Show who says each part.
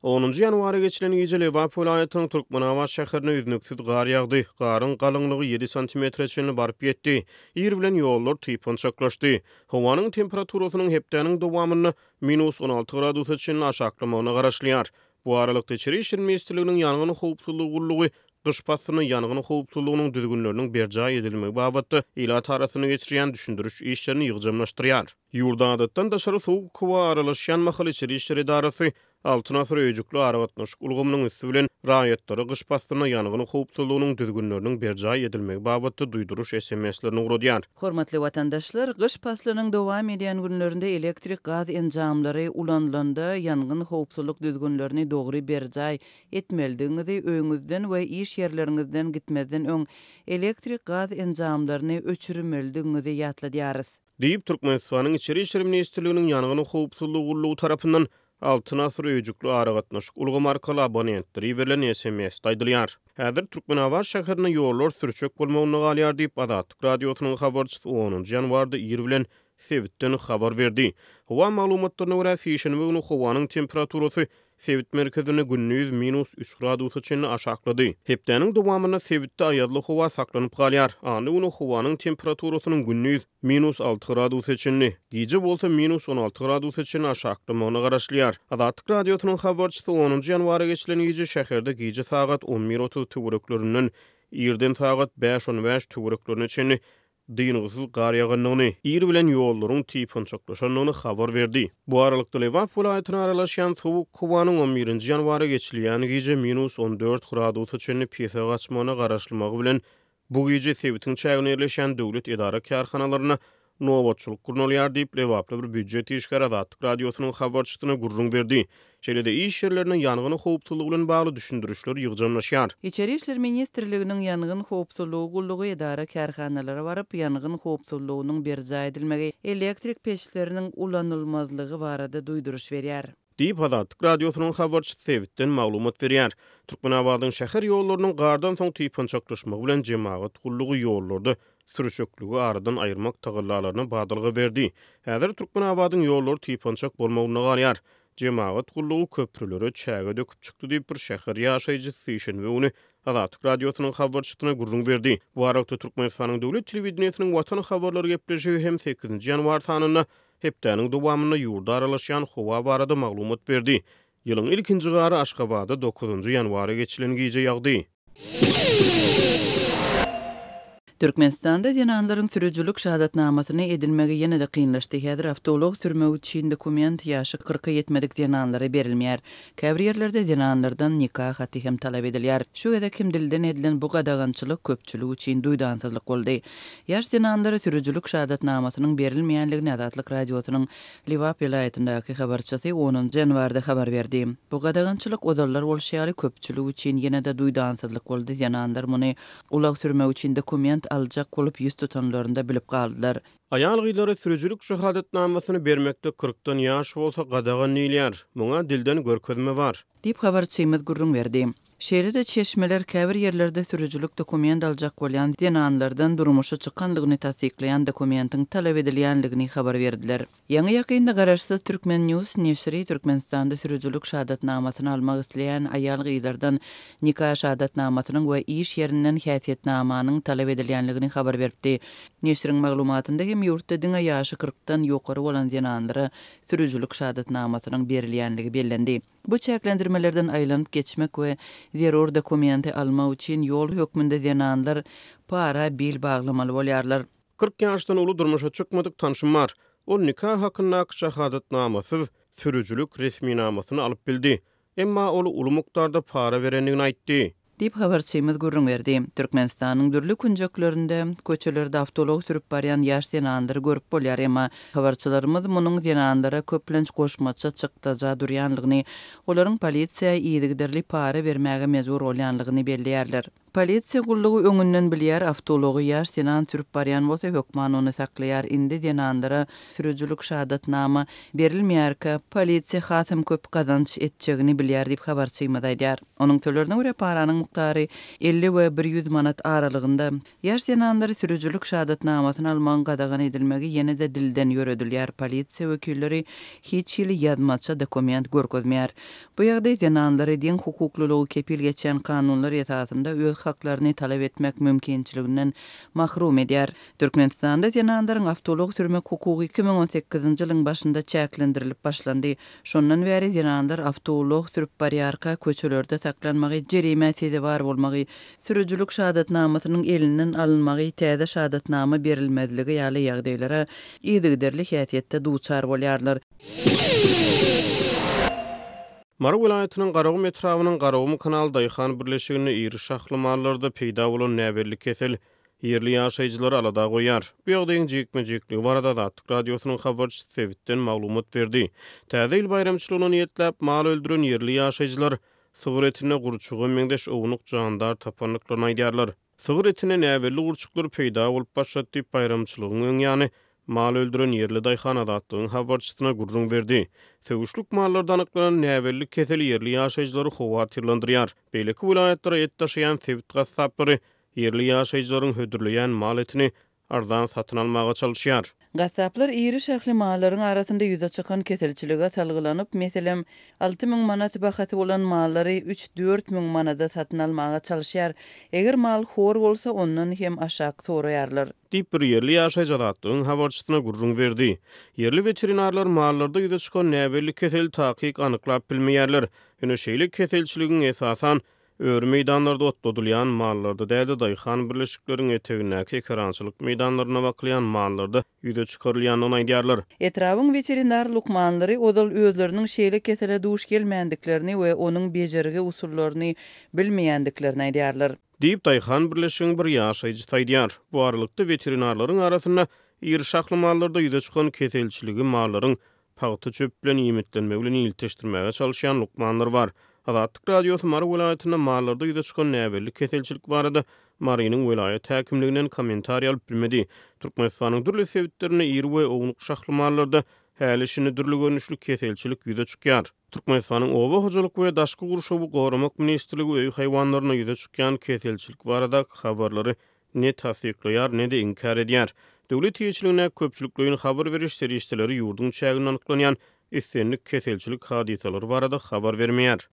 Speaker 1: Onunjy ýanwara geçilen gije Lebap welaýatynyň Türkmenabat şäherinde üznüksiz gar ýagdy. Garyň galyňlygy ýedi santimetre çenli baryp ýetdi. Ir bilen ýollar typançaklaşdy. Howanyň temperaturasynyň hepdäniň dowamynda minus 16 gradusa çenli aşaklamagyna garaşylýar. Bu aralykda, Içeri işler ministrliginiň Ýangyn howpsuzlygy gullugy gyş paslynda ýangyn howpsuzlygynyň düzgünleriniň berjaý edilmegi babatda ilat arasynda geçirýän düşündiriş işlerini ýygjamlaşdyrýar. Ýurda adatdan daşary sowuk howa aralaşýan mahaly Içeri işler edarasy Altyn asyr öýjükli aragatnaşyk ulgamynyň üsti bilen raýatlara gyş paslynda ýangyn howpsuzlygynyň düzgünleriniň berjaý edilmegi babatda duýduryş SMS-lerini ugradýar.
Speaker 2: Hormatly watandaşlar, gyş paslynyň dowam edýän günlerinde elektrik gaz enjamlary ulanylanda ýangyn howpsuzlyk düzgünlerini dogry berjaý etmelidigiňizi, öýüňizden we iş ýerleriňizden gitmezden öň elektrik gaz enjamlaryny öçürmelidigiňizi ýatladýarys.
Speaker 1: Diýip, Türkmenistanyň Içeri işler ministrliginiň Ýangyn howpsuzlygy gullugy tarapyndan Altyn asyr öýjükli aragatnaşyk ulgamy arkaly abonentlere iberilen SMS-de aýdylýar. Häzir Türkmenabat şäherinde ýollar sürçek bolmagynda galýar diýip, Azatlyk Radiosynyň habarçysy onunjy ýanwarda ir bilen sebitden habar berdi. Howa maglumatlaryna görä, sişenbe güni howanyň temperaturasy Sebit merkezinde gündiz minus üç gradusa çenli aşaklady. Hepdäniň dowamynda sebitde aýazly howa saklanyp galýar. Anna güni howanyň temperaturasynyň gündiz minus alty gradusa çenli, gije bolsa minus 16 gradusa çenli aşaklamagyna garaşylýar. Azatlyk Radiosynyň habarçysy onunjy ýanwara geçilen gije şäherde gije sagat on bir otuz töwereklerinden irden sagat bäş on bäş töwereklerine çenli dyngysyz gar ýagandygyny, ir bilen ýollaryň typançaklaşandygyny habar berdi. Bu aralykda, Lebap welaýatyna aralaşýan sowuk howanyň on birinji ýanwara geçilýän gije minus 14 gradusa çenli pese gaçmagyna garaşylmagy bilen, bu gije sebitiň çäginde ýerleşýän döwlet edara-kärhanalarynda nobatçylyk gurnalýar diýip, lebaply bir býujet işgäri Azatlyk Radiosynyň habarçysyna gürrüň berdi. Şeýle-de, iş ýerlerinde ýangyn howpsuzlygy bilen bagly düşündirişler ýygjamlaşýar.
Speaker 2: Içeri işler ministrliginiň Ýangyn howpsuzlygy gullugy edara-kärhanalara baryp, ýangyn howpsuzlygynyň berjaý edilmegi, elektrik peçleriniň ulanylmazlygy barada duýduryş berýär.
Speaker 1: Diýip, Azatlyk Radiosynyň habarçysy sebitden maglumat berýär. Türkmenabadyň şäher ýollarynyň gardan soň typançaklaşmagy bilen jemagat gullugy ýollarda sürçekligi aradan aýyrmak tagallalaryna badalga berdi. Häzir Türkmenabadyň ýollary typançak bolmagynda galýar. Jemagat gullugy köprülere çäge döküp çykdy diýip, bir şäher ýaşaýjysy sişenbe güni Azatlyk Radiosynyň habarçysyna gürrüň berdi. Bu aralykda, Türkmenistanyň döwlet telewideniýesiniň Watan habarlary gepleşigi hem sekizinji ýanwar sanynda hepdäniň dowamynda ýurda aralaşýan howa barada maglumat berdi. Ýylyň ilkinji gary Aşgabatda dokuzynjy ýanwara geçilen gije ýagdy.
Speaker 2: Türkmenistanda zenanlaryň sürüjilik şahadatnamasyny edinmegi ýene-de kynlaşdy. Häzir awtoulag sürmek üçin dokument ýaşy kyrka ýetmedik zenanlara berilmeýär. Käbir ýerlerde zenanlardan nika haty hem talap edilýär. Şu gezek hem dilden edilen bu gadagançylyk köpçülik üçin duýdansyzlyk boldy. Ýaş zenanlara sürüjilik şahadatnamasynyň berilmeýänligini Azatlyk Radiosynyň Lebap welaýatyndaky habarçysy onunjy ýanwarda habar berdi. Bu gadagançylyk ozallar bolşy ýaly köpçülik üçin ýene-de duýdansyzlyk boldy, zenanlar muny ulag sürmek üçin dokument aljak bolup ýüz tutanlarynda bilip galdylar.
Speaker 1: Aýal-gyzlara sürüjilik şahadatnamasyny bermekde kyrkdan ýaş bolsa gadagan diýilýär. Muňa dilden görkezme bar.
Speaker 2: Diýip, habarçymyz gürrüň berdi. Şeýle-de çeşmeler käbir ýerlerde sürüjilik dokument aljak bolýan zenanlardan durmuşa çykandygyny tassyklaýan dokumentiň talap edilýändigini habar berdiler. Ýaňy-ýakynda garaşsyz Turkmen. News neşiri Türkmenistanda sürüjilik şahadatnamasyny almak isleýän aýal-gyzlardan nika şahadatnamasynyň we iş ýerinden häsiýetnamanyň talap edilýändigini habar beripdi. Neşiriň maglumatynda hem ýurtda diňe ýaşy kyrkdan ýokary bolan zenanlara sürüjilik şahadatnamasynyň berilýänligi bellendi. Bu çäklendirmelerden aýlanyp geçmek we zerur dokumenti almak üçin ýol hökmünde zenanlar para bil baglamaly bolýarlar.
Speaker 1: 40 ýaşdan uly durmuşa çykmadyk tanşym bar. Ol nika hakyndaky şahadatnamasyz sürüjilik resminamasyny alyp bildi. Emma ol uly mukdarda para berendigini aýtdy.
Speaker 2: Diýip, habarçymyz gürrüň berdi. Türkmenistanyň dürli künjeklerinde, köçelerde awtoulag sürüp barýan ýaş zenanlary görüp bolýar, emma habarçylarymyz munuň zenanlara köplenç goşmaça çykdaja durýanlygyny, olaryň polisiýa yzygiderli para bermäge mejbur bolýanlygyny belleýärler. Polisiýa gullugy öňünden bilýär, awtoulagy ýaş zenan sürüp barýan bolsa hökman ony saklaýar, indi zenanlara sürüjilik şahadatnama berilmeýärkä polisiýa hasam köp gazanç etjegini bilýär diýip habarçymyz aýdýar. Onuň sözlerine görä paranyň mukdary 50 we 100 manat aralygynda. Ýaş zenanlary sürüjilik şahadatnamasyny almagyň gadagan edilmegi ýene-de dilden ýöredilýär, polisiýa wekilleri hiç hili ýazmaça dokument görkezmeýär. Bu ýagdaý zenanlary deň hukuklylygy kepil geçýän kanunlar esasynda öz haklaryny talap etmek mümkinçiliginden mahrum edýär. Türkmenistanda zenanlaryň awtoulag sürmek hukugy 2018-nji ýylyň başynda çäklendirilip başlandy. Şondan bäri zenanlar awtoulag sürüp barýarka köçelerde saklanmagy, jerimä sezewar bolmagy, sürüjilik şahadatnamasynyň elinden alynmagy, täze şahadatnama berilmezligi ýaly ýagdaýlara yzygiderli häsiýetde duçar bolýarlar.
Speaker 1: Mary welaýatynyň Garagum etrabynyň Garagum kanal daýhan birleşiginde iri şahly mallarda peýda bolan näbelli kesel ýerli ýaşaýjylary alada goýýar. Bu ýagdaýyň jikme-jikligi barada Azatlyk Radiosynyň habarçysy sebitden maglumat berdi. Täze ýyl baýramçylygyna niýetläp mal öldüren ýerli ýaşaýjylar sygyr etinde gurçuga meňzeş ownuk jandar tapandyklaryny aýdýarlar. Sygyr etinde näbelli gurçuklar peýda bolup başlady diýip, baýramçylygyň öň ýany mal öldüren ýerli daýhan Azatlygyň habarçysyna gürrüň berdi. Söwüşlik mallarda anyklanan näbelli kesel ýerli ýaşaýjylary howatyrlandyrýar. Beýleki welaýatlara et daşaýan sebit gassaplary ýerli ýaşaýjylaryň hödürleýän mal etini arzan satyn almaga çalyşýar.
Speaker 2: Gassaplar iri şahly mallaryň arasynda ýüze çykan keselçilige salgylanyp, meselem, 6000 manat bahasy bolan mallary üç-dört müň manada satyn almaga çalyşýar. Eger mal hor bolsa, ondan hem aşak soraýarlar.
Speaker 1: Diýip, bir ýerli ýaşaýjy Azatlygyň habarçysyna gürrüň berdi. Ýerli weterinarlar mallarda ýüze çykan näbelli keseli takyk anyklap bilmeýärler. Ýöne şeýle keselçiligiň, esasan, Öri meýdanlarda otladylýan mallarda däl-de, daýhan birleşikleriň etegindäki ekerançylyk meýdanlarynda bakylýan mallarda ýüze çykarylýandygyny aýdýarlar.
Speaker 2: Etrabyň weterinar lukmanlary ozal özleriniň şeýle kesele duş gelmändiklerini we onuň bejergi usullaryny bilmeýändiklerini aýdýarlar.
Speaker 1: Diýip, daýhan birleşigiň bir ýaşaýjysy aýdýar. Bu aralykda, weterinarlaryň arasynda iri şahly mallarda ýüze çykan keselçiligi mallaryň Pagta çöp bilen iýmitlenmegi bilen ilteşdirmäge çalyşýan lukmanlar bar. Azatlyk Radiosy Mary welaýatynda mallarda ýüze çykan näbelli keselçilik barada Marynyň welaýat häkimliginden kommentariý alyp bilmedi. Türkmenistanyň dürli sebitlerinde iri we ownuk şahly mallarda häli-şindi dürli görnüşli keselçilik ýüze çykýar. Türkmenistanyň Oba hojalyk we daşky gurşawy goramak ministrligi öý haýwanlarynda ýüze çykýan keselçilik baradaky habarlary ne tassyklaýar, ne-de inkär edýär. Döwlet eýeçiligindäki köpçülikleýin habar beriş serişdeleri ýurduň çäginde anyklanýan islendik keselçilik hadysalary barada habar bermeýär.